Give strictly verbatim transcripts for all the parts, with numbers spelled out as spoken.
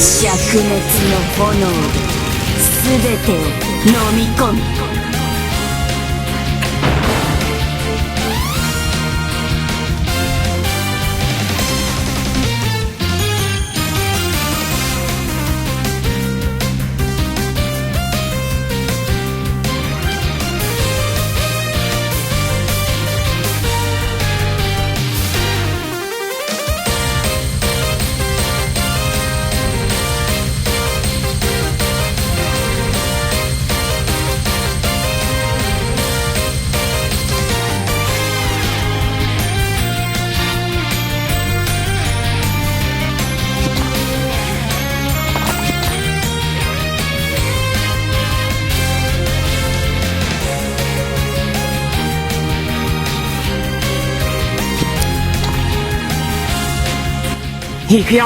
灼熱の炎、すべてを飲み込む。 いくよ。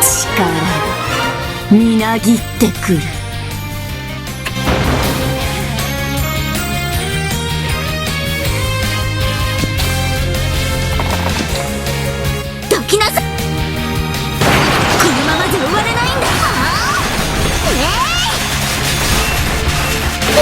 力がみなぎってくる。 どきなさい。このままじゃ終われないんだ。ああ、ねえ。いや。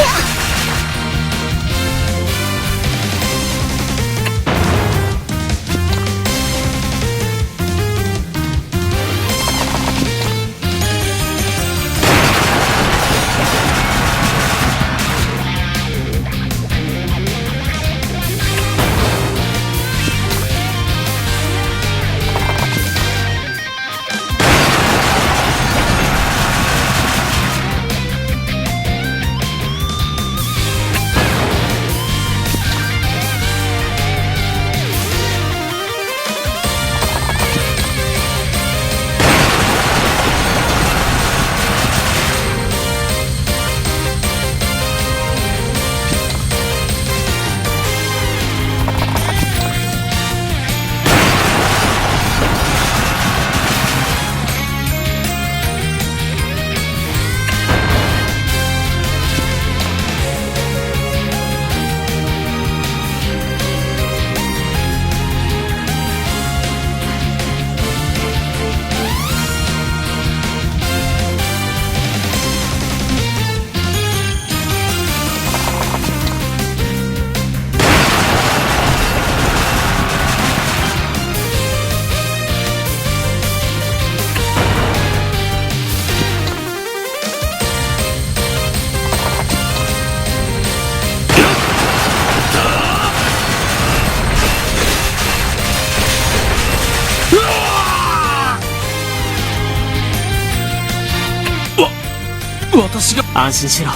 わ、私が。安心しろ。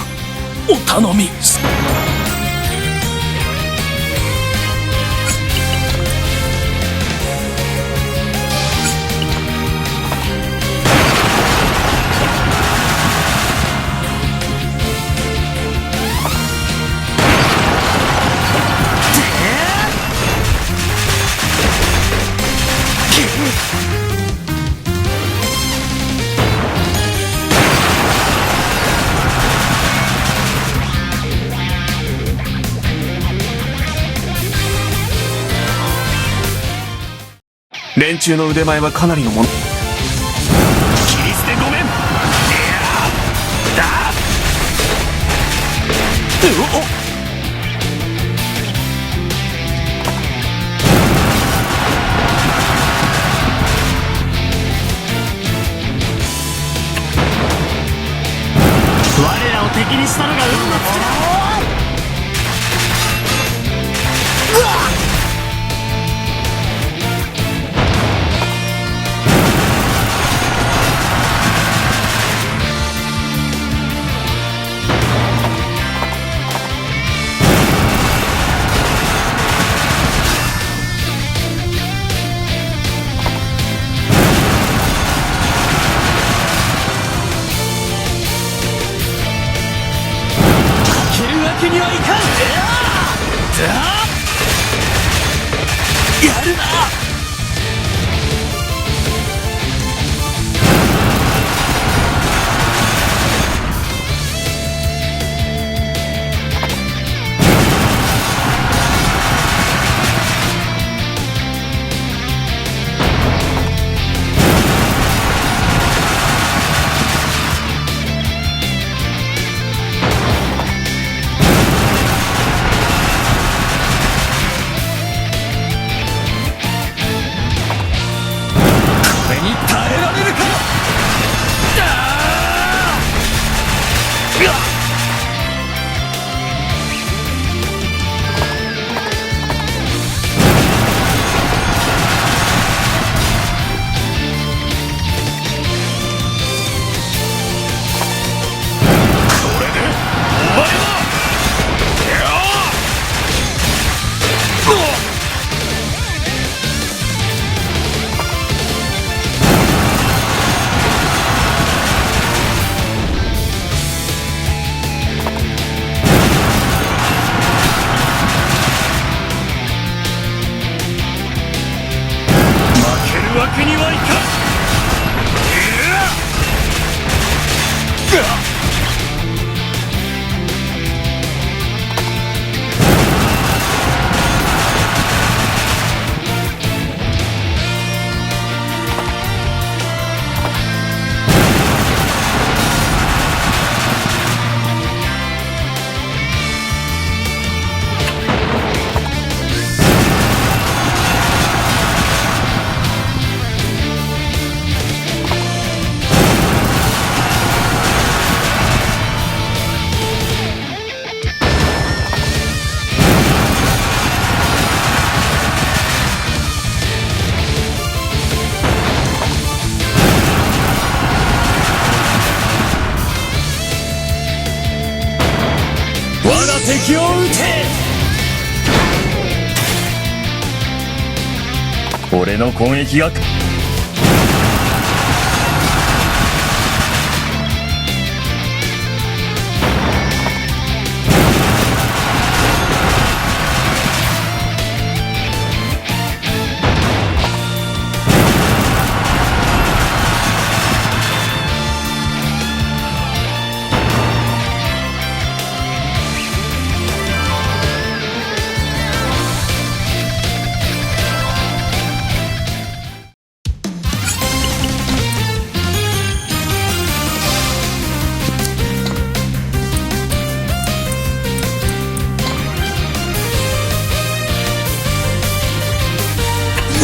お頼み。 こ連中の腕前はかなりのもの。切り捨てごめん。いやだ。うおっ。我らを敵にしたのが運の尽きだ。負けるわけにはいかん。やるな。これに耐えられるか。これで終わりだ。負けるわけにはいかん。我が敵を討て。俺の攻撃が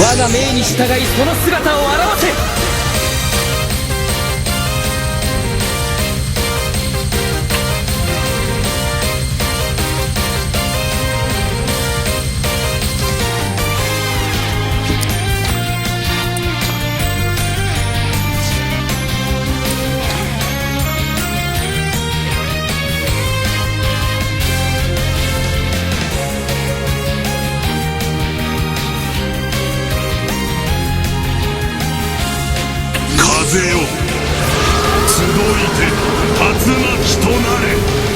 我が命に従い、その姿を現せ。風よ、集いて、龍なきとなれ。